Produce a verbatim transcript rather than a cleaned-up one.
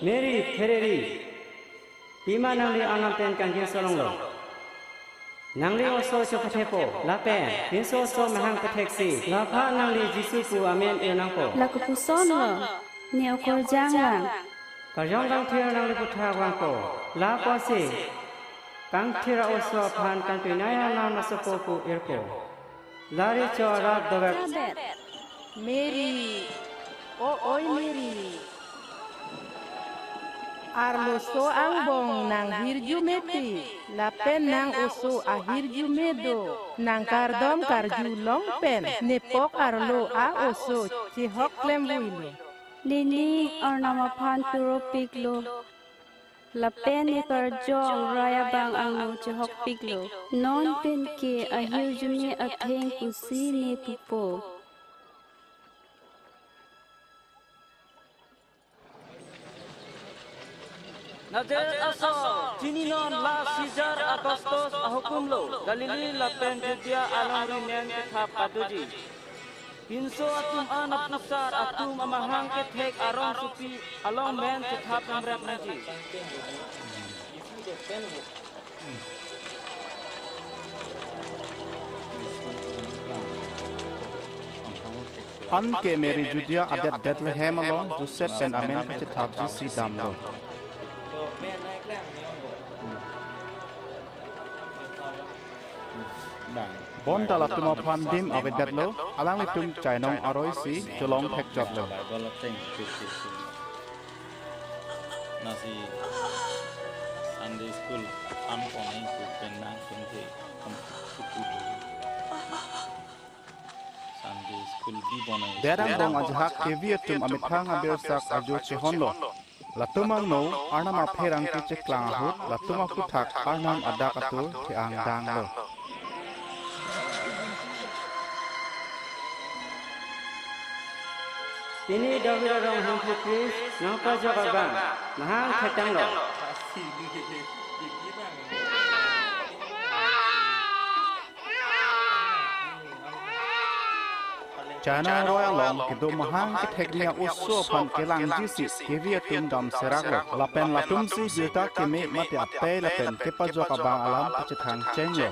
Mary phereri, pima nangli Arnam pen kangjinso longlo? Nangli oso chopathepo, lapen pinso oso mahang patheksi, laphan nangli Jisu pu amen irnangpo. La kopuson lo, ne okorjang lang. Karjong kangthir nangli puthak vangpo, lapusi kangthir a-oso aphan kangtuinai Arnam asopo pu irpo. La recho arat dover. Mary, o oi Mary. Arloso angbong nang hirjumepi, lapen nang oso ahirjume do, nang kardom karjulong pen, nepok arlo a-oso chehok klemvuilo. Nini Arnam aphan turopiklo. Lapen ne karjong rai abang angno chehokpiklo. Non penke ahirjume atheng pusi ne pupo. Nazareth asor, chininon la Caesar Augustus ahukum lo, Galilee lapen Judea alongri men kethap padoji. Pinso atum an apusar atum amahang kethek arongsopi along men chethap nangji. Anke Mary Judea adet Bethlehem along Joseph pen amen kachethapji si damlo. Bonta latum aphan dim avedetlo, alanglitum chainong aroi si cholong thekchotlo. Bible ateng fifty-six. Nasi Sunday school am konai ku penang pente am suku. Sunday school bi bonai. Derang bong ajahak kevi atum amethang abirsak ajo chehonlo. Latum angno Arnam apherangke cheklang ahut, latum aphuthak Arnam adak atur ke-angdanglo. Pini David arong Hemphu Christ nangpajok abang mahang thetanglo. Chainong aroi along kedo mahang kethekni a-oso aphan kelangjisi kevi atum damseraklo. Lapen latumsi jirta keme mate atei lapen kepajok abang alam pachethang chenglo.